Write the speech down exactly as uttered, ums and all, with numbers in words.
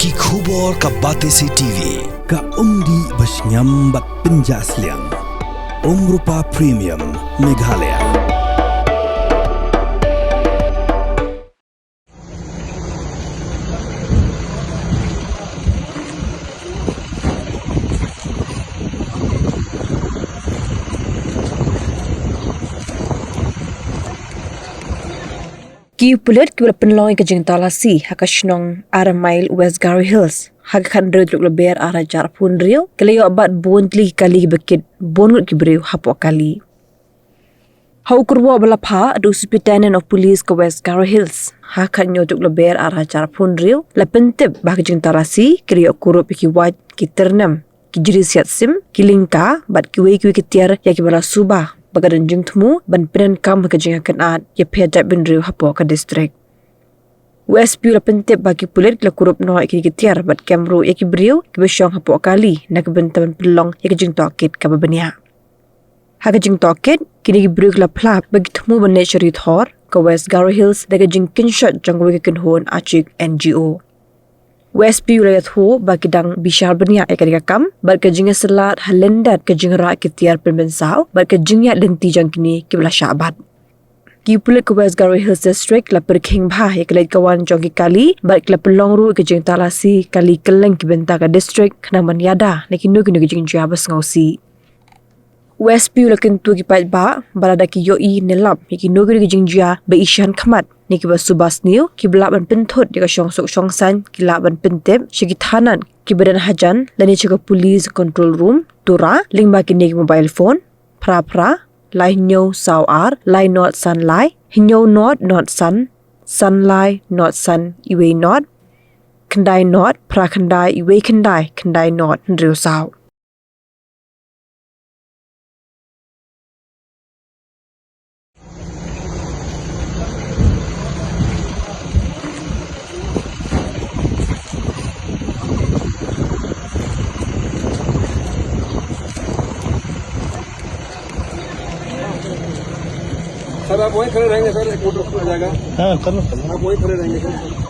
Ki khubor ka Batesi T V, ka umdih ba shngiam bad pynjah sliang. Umrupa Premium, Meghalaya. Ki pulit kiba la pynlong ïa ka jingtalasi ha ka shnong Aramail, West Garo Hills, ha ka khathynriew tarik Lber ar hajar arphew hynriew, ki la ïoh bat bun tylli ki kali kiba kit bun ngut ki briew hapoh kali. Ha u kyrwoh ba la phah da u Superintendent of Police ka West Garo Hills, ha ka khathynñiew tarik Lber ar hajar arphew hynriew, la pyntip ba ha ka jingtalasi ki la ïoh kurup ïa ki wait, ki tyrnem, ki jri siat sim, ki lyngka bad kiwei kiwei ki tiar ïa kiba la suba ba ka don jingthmu ban pyndonkam ha ka jingïakynad ïapher jaitbynriew hapoh ka district. U S P la pyntip ba ki pulit ki la kurup noh ïa kine ki tiar bad kem ruh ïa ki briew kiba shong hapoh kali na ka bynta ban pynlong ïa ka jingtohkit kaba bniah. Ha ka jingtohkit, kine ki briew ki la phla ba ki thmu ban leit sha ri thor ka West Garo Hills da ka jingkynshoh jong kawei ka kynhun achik N G O. U S P u la ïathuh ba ki dang bishar bniah ïa kane ka kam bad ka jingïasyllad ha lyndet ka jingrah ki tiar pynbynsaw bad ka jingïaid lynti jong kine kiba la shah bat. Ki pulit ka West Garo Hills District la pyrkhing bha ïa ka leit ka wan jong ki kali bad ki la pynlong ruh ïa ka jingtalasi kali kylleng ki bynta ka district khnang ban ïada na kino kino ki jingjia ba sngewsih. U S P u la kyntu ïa ki paidbah ba lada ki ïohi ne lap ïa kino kino ki jingjia ba ishan khmat ne kiba suba sniew, kiba lah ban pynthut ïa ka shongsuk shongsaiñ, ki lah ban pyntip sha ki thanat kiba don hajan lane sha ka Police Control Room, Tura, lyngba kine ki mobile phone: phra phra lai hynñiew saw ar lai nought san lai, hynñiew nought nought san, san lai nought san uwei nought, khyndai nought phra khyndai uwei khyndai khyndai nought hynriew saw. सर, आप वहीं खड़े रहेंगे सर, एक मिनट रुकना जाएगा। हाँ, कर लो, कर लो। आप वहीं खड़े रहेंगे सर।